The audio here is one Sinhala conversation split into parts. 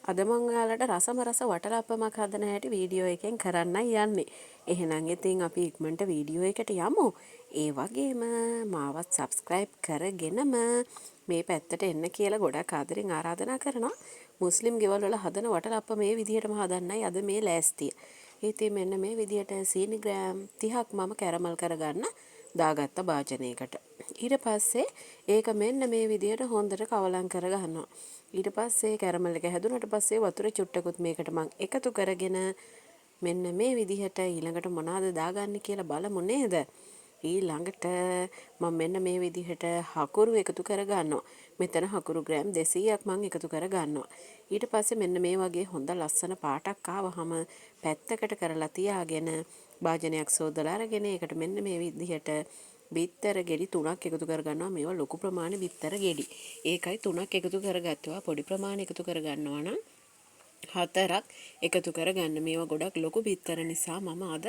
අද මං ඔයාලට රසම රස වටලප්පමක් හදන හැටි වීඩියෝ එකෙන් කරන්නයි යන්නේ. එහෙනම් ඉතින් අපි ඉක්මනට වීඩියෝ එකට යමු. ඒ වගේම මාවත් සබ්ස්ක්‍රයිබ් කරගෙනම මේ පැත්තට එන්න කියලා ගොඩක් ආදරෙන් ආරාධනා කරනවා. මුස්ලිම් ගෙවල් වල හදන වටලප්ප මේ විදිහටම හදන්නයි අද මේ ලෑස්තිය. ඉතින් මෙන්න මේ විදිහට සීනි ග්‍රෑම් 30ක් මම කැරමල් කරගන්න දාගත්ත භාජනයකට. ඊට පස්සේ ඒක මෙන්න මේ විදිහට හොඳට කවලම් කරගන්නවා. ඊට පස්සේ කැරමල් එක හැදුනට පස්සේ වතුර චුට්ටකුත් මේකට මං එකතු කරගෙන මෙන්න මේ විදිහට ඊළඟට මොනවද දාගන්නේ කියලා බලමු නේද? ඊළඟට මම මෙන්න මේ විදිහට හකුරු එකතු කරගන්නවා. මෙතන හකුරු ග්‍රෑම් 200ක් මං එකතු කරගන්නවා. ඊට පස්සේ මෙන්න මේ වගේ හොඳ ලස්සන පාටක් ආවහම පැත්තකට කරලා තියාගෙන භාජනයක් සෝදලා අරගෙන ඒකට මෙන්න මේ විදිහට බිත්තර ගෙඩි තුනක් එකතු කරගන්නවා. මේවා ලොකු ප්‍රමාණෙ බිත්තර ගෙඩි. ඒකයි තුනක් එකතු කරගත්තා. පොඩි ප්‍රමාණෙ එකතු කරගන්නවා නම් හතරක් එකතු කරගන්න. මේවා ගොඩක් ලොකු බිත්තර නිසා මම අද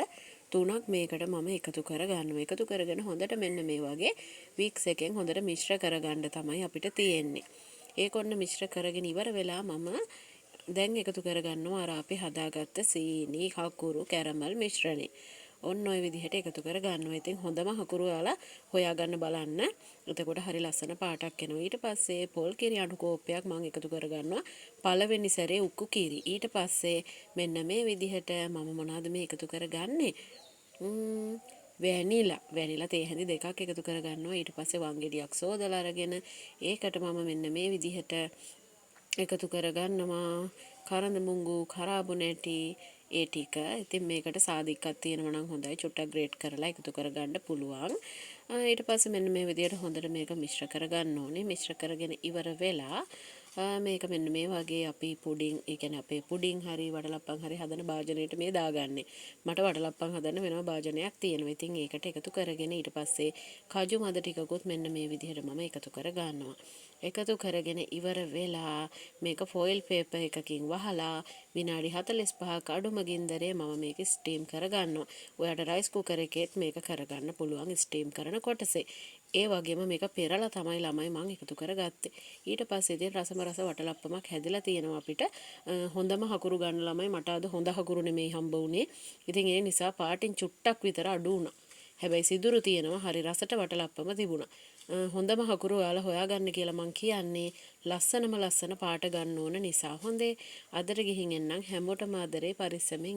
තුනක් මේකට මම එකතු කරගන්නවා. එකතු කරගෙන හොඳට මෙන්න මේ වගේ වික්ස් එකෙන් හොඳට මිශ්‍ර කරගන්න තමයි අපිට තියෙන්නේ. ඒක ඔන්න මිශ්‍ර කරගෙන ඉවර වෙලා මම දැන් එකතු කරගන්නවා අර අපි හදාගත්ත සීනි, හකුරු, කැරමල් මිශ්‍රණය. ඔන්න ඔය විදිහට එකතු කරගන්නවා. ඉතින් හොඳම හකුරු ඔයාලා හොයාගන්න බලන්න. එතකොට හරි ලස්සන පාටක් එනවා. ඊට පස්සේ පොල් කිරි අණු කෝප්පයක් මං එකතු කරගන්නවා. පළවෙනි සැරේ උක්කු කිරි. ඊට පස්සේ මෙන්න මේ විදිහට මම මොනවද මේ එකතු කරගන්නේ? වැනිලා. වැනිලා තේ හැඳි දෙකක් එකතු කරගන්නවා. ඊට පස්සේ වංගෙඩියක් සෝදලා අරගෙන ඒකට මම මෙන්න මේ විදිහට එකතු කරගන්නවා කරඳ මුංගු, කරාබු නැටි ඒ ටික. ඉතින් මේකට සාදික්කක් තියෙනවා නම් හොඳයි. චුට්ටක් ග්‍රේට් කරලා එකතු කරගන්න පුළුවන්. ඊට පස්සේ මෙන්න මේ විදිහට හොඳට මේක මිශ්‍ර කරගන්න ඕනේ. මිශ්‍ර කරගෙන ඉවර වෙලා මේක මෙන්න මේ වගේ අපි පුඩින්, ඒ කියන්නේ අපේ පුඩින් හරි වටලප්පන් හරි හදන භාජනයට මේ දාගන්නේ. මට වටලප්පන් හදන්න වෙනම භාජනයක් තියෙනවා. ඉතින් ඒකට එකතු කරගෙන ඊට පස්සේ කජු මද ටිකකුත් මෙන්න මේ විදිහට මම එකතු කරගන්නවා. එකතු කරගෙන ඉවර වෙලා මේක ෆොයිල් පේපර් එකකින් වහලා විනාඩි 45ක් අඩුම ගින්දරේ මම මේක ස්ටීම් කරගන්නවා. ඔයාට රයිස් කුකර් එකේත් මේක කරගන්න පුළුවන් ස්ටීම් කරන කොටසේ. ඒ වගේම මේක පෙරලා තමයි ළමයි මං එකතු කරගත්තේ. ඊට පස්සේ ඉතින් රසම රස වටලප්පමක් හැදිලා තියෙනවා අපිට. හොඳම හකුරු ගන්න ළමයි, මට අද හොඳ හකුරු නෙමෙයි හම්බ වුණේ. ඉතින් ඒ නිසා පාටින් චුට්ටක් විතර අඩු වුණා. හැබැයි සිදුරු තියෙනවා, හරි රසට වටලප්පම තිබුණා. හොඳම හකුරු ඔයාලා හොයාගන්න කියලා මං කියන්නේ ලස්සනම ලස්සන පාට ගන්න ඕන නිසා. හොඳේ, අදට ගිහින් එන්නම්. හැමෝටම ආදරේ, පරිස්සමෙන්.